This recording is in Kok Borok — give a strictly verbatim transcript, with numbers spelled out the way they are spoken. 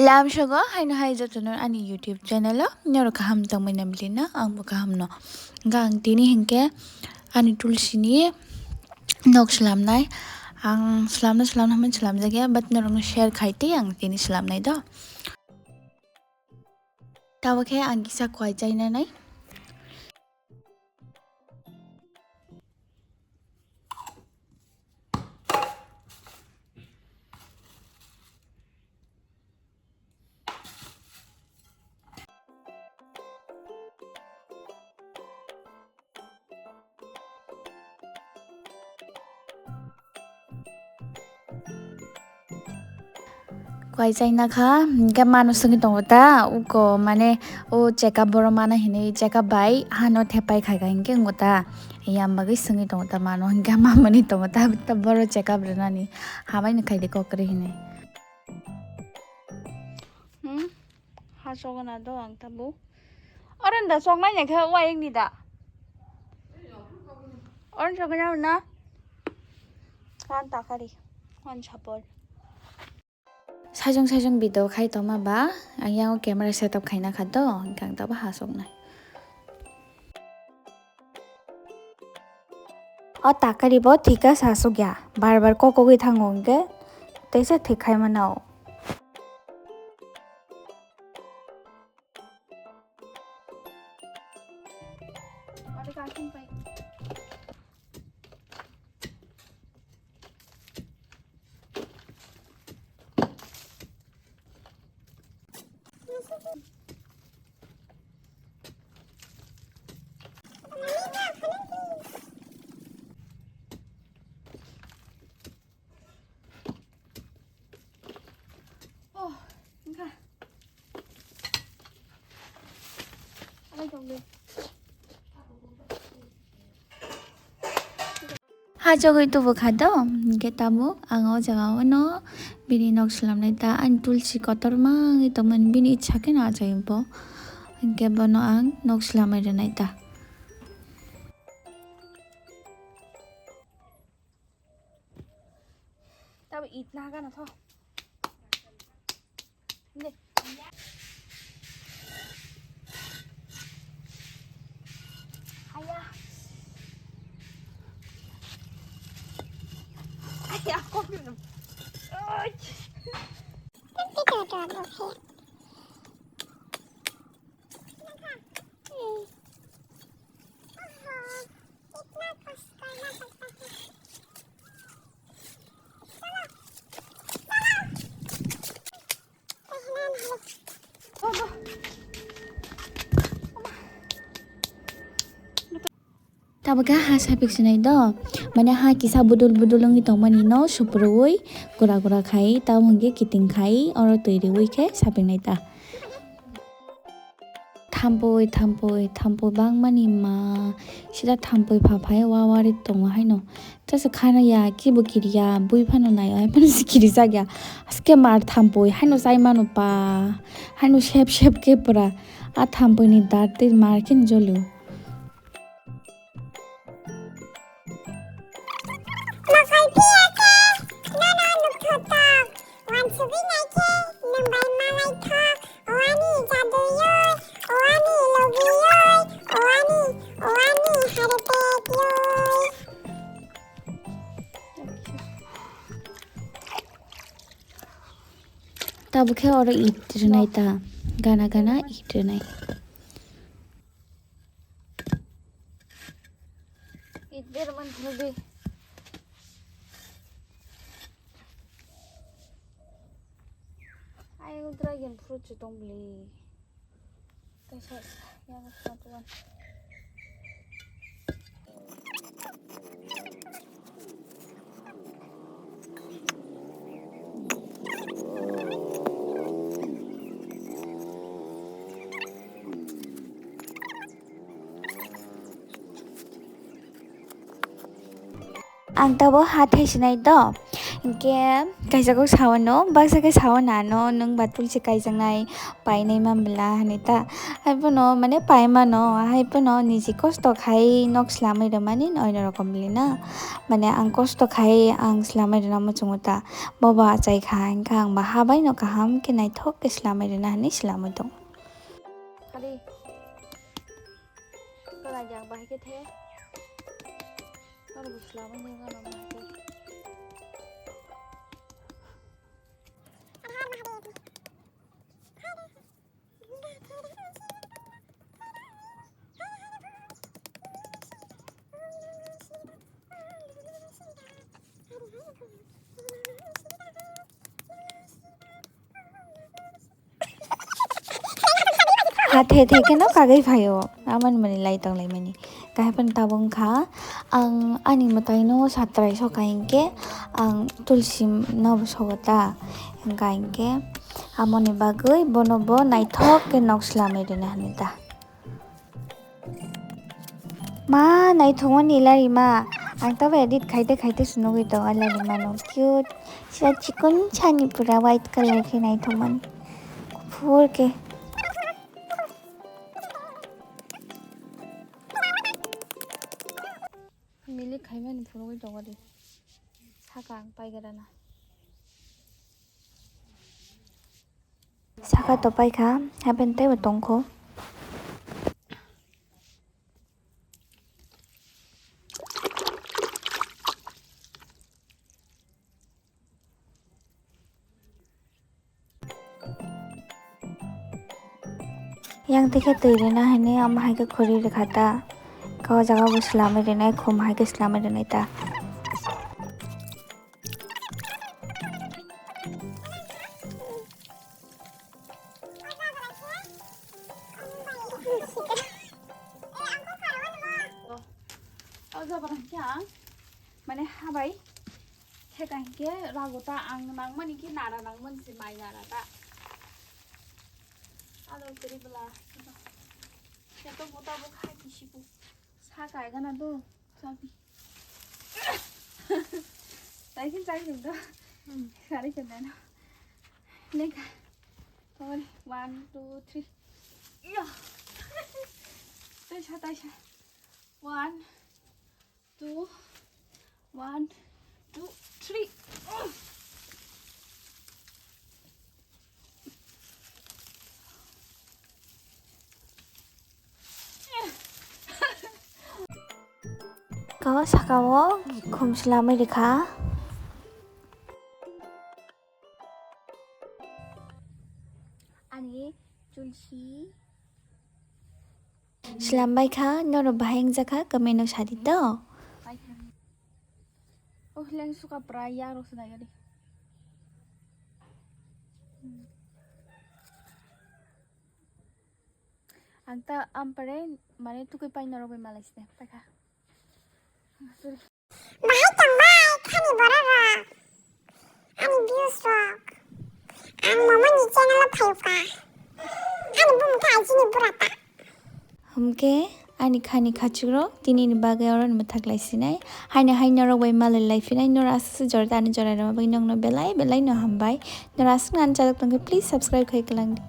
Lamsogo haino hai jotono ani YouTube channel o norok kaham tongmani na bwlwi no, ang bo kaham no. Hwnkhe ang tini hinkhe ani tulsi ni nok swlamnai. Ang swlamna swlamna hwnwi swlamjakya, but norokno share khai tei ang tini swlamnai do. Tabukhe ang kisa kwai chainanai. Kwai chaina kha, hwnkhe mano swngwi tongo ta, uko mane o check up borok mana hinwi check up bai hano thepai khaikha hinkhe wngkha ta, yang bagwi swngwi tongo ta mano, hwnkhe mamani tongo ta, ta borok check up rwnani hamai no khaidi kok kwrwi hinwi. Hmm? Ha chogana do ang tabuk. Oren da choknai ya khe wa ekni da. Oren choknai na. Wan takari. Wan chapol. Sajong sajong video khai tongma ba, ang yang camera setup khaina kha do, hwnkhe ang tabuk ha choknai. O takari bo thika sa sukya, bar bar kok kogwi thango hwnkhe teisa thik khai mano. Oh, wngkha. Alai tong de. Ha chogwi tubu kha do, hwnkhe tabuk ang o jaga o no bini nok swlamnai ta, ani tulsi kotorma wngwi tongmani, bini ichha khe no achai bo, hwnkhe bono ang nok swlamwi rwnai ta. Tabo itna hagana tho. Aya. Aya, kok ni. Oi. Tabuk khe ha sapik sinai do, mane ha kisa budul budul wngwi tongmani no suprui gura gura khai, tamo hwnkhe kiting khai, oro twi riui khe sapiknai ta. Thampui, thampui, thampui bangmani ma, sida thampui pha phai wa wari tongo haino. Tesa khana ya, kibo kiriya, bui phano nai, hai phano se kirijak ya. Aske mar thampui, haino chai mano pa, haino sep sep khe pura. A thampui ni dar tei mar khe jolio. Makhai phiya khe nono nukthok tok, wansugwi nai khe nwng bai malai thok, o ani jaduyoi, o ani logiyoi, o ani, o ani heartbeatyoi. Tabuk khe oro it rwnai ta, gana gana it rwnai. It berman hudi. Ayang dragon fruit se tong beli. Kaisa yang satu kan. Ang tabo hathai sinai to. Hinkhe kaisa kok sao no, baksa khe sao na no, nwng ba tulsi kaijaknai painai man bwla hinui ta. Hai phano mane pai mano, hai phano niji kosto khai nok swlamwi rwmani oino rokom bwlwi na. Mane ang kosto khai ang swlamwi rwna muchungo ta. Bo ba achai kha, hinkhe ang ba ha bai no kaham khe naithok khe swlamwi rwna hinui swlamwi tongo. Kali. Kala jak bahai khe the. Kala bo swlamwi nai gana bahai khe. Ha the the khe no kagwi phaio, amani mani lai tong lai mani. Kahai phano tabuk wngkha, ang ani mwtai no satrai soka hinkhe, ang tulsi no bo sogo ta, wngkha hinkhe, amoni bagwi bono bo naithok khe nok swlamwi rwna hinui ta. Ma, naithokmani Larima. Ang tabo edit khaite khaite se nugwi tongo Larima no. Cute. Sira chikon sani pura white color khe naithokmani. Kuphur khe. Milik khaimani phunugwi tongo de. Saka ang paigra na. Saka to paikha, happen teibo tongkho. Yang tei khe twi rwna hinwi omo hai khe khuri rwkha ta. Khe o jaga bo swlamwi rwnai, khum hai khe swlamwi rwnai ta. O jabra khe ang mane habai khe ka hinkhe rago ta ang nangmani khe nara nangmani se mai nara ta. Alo kwrwi bwla khe to bo tabuk hai khe sibu sa kai gana do. Sabi. Taikin chai dum do. Hmm. Sari kendano. Leka. Tawari. One, two, three. Yo. Taisa, taisa. One, two, one, two, three. Ko saka o khum swlamwi rwkha. Ani chulsi. Swlambai kha, norok bahai wngjakha, comment o sadi to. Oh, leng suka pura ya rok swnai gari. Ang ta ampare mane tukui pai norok bai malai sne paikha. Bahai tongbai khani borok rok, ani views rok. Ang momoni channel o phaikha. Ani bumung khe aisini bura ta. Hwnkhe ani khani khachukrok tinini bagwi oro mwthak lai sinai. Haino hai norok bai malai lai phinai, norok aswk se jora tani jora rwma bagwi nokno belai belai no hambai. Norok aswk nang chajak tongkhe please subscribe khai kwlangdi.